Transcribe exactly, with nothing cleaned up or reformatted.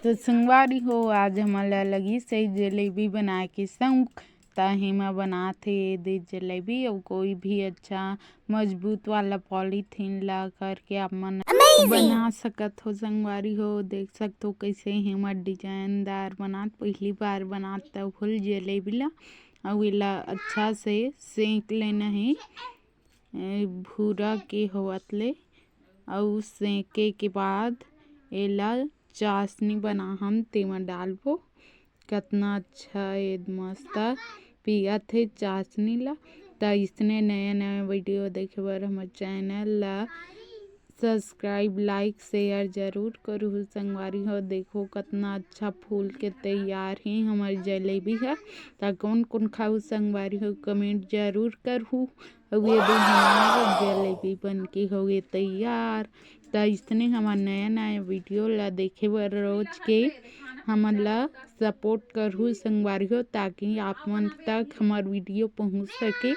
तो संगवारी हो, आज हमन ला लगिस हे जलेबी बनाए के शौक। त हेमा बनात हे ये दे जलेबी, अउ कोई भी अच्छा मजबूत वाला पॉलीथीन ला करके आप मन बना सकत हो संगवारी हो। देख सकत हो कैसे हेमा डिजाइनदार बनात, पहली बार बनात त फुल जलेबी ला, अउ एला अच्छा से सेंक लेना हे, ए, भूरा के होवत ले। अउ सेंके के बाद एला चाशनी बनाहन, तेमा डालबो। कतना अच्छा ए मस्त पियत हे चाशनी ला। त इसने नया नया वीडियो देखे बर हमर चैनल ला सब्सक्राइब, लाइक, शेयर जरूर करहु संगवारी हो। देखो कतना अच्छा फूल के तैयार हे हमर जलेबी ह। त कौन कौन खाहू संगवारी हो, कमेंट जरूर करहु। अउ ये दे हमार जलेबी बन के हो गे तैयार। त इसने हमर नया नया वीडियो ला देखे बर रोज के हमन ला सपोर्ट करहु संगवारी हो, ताकि आप मन तक हमर वीडियो पहुंच सके।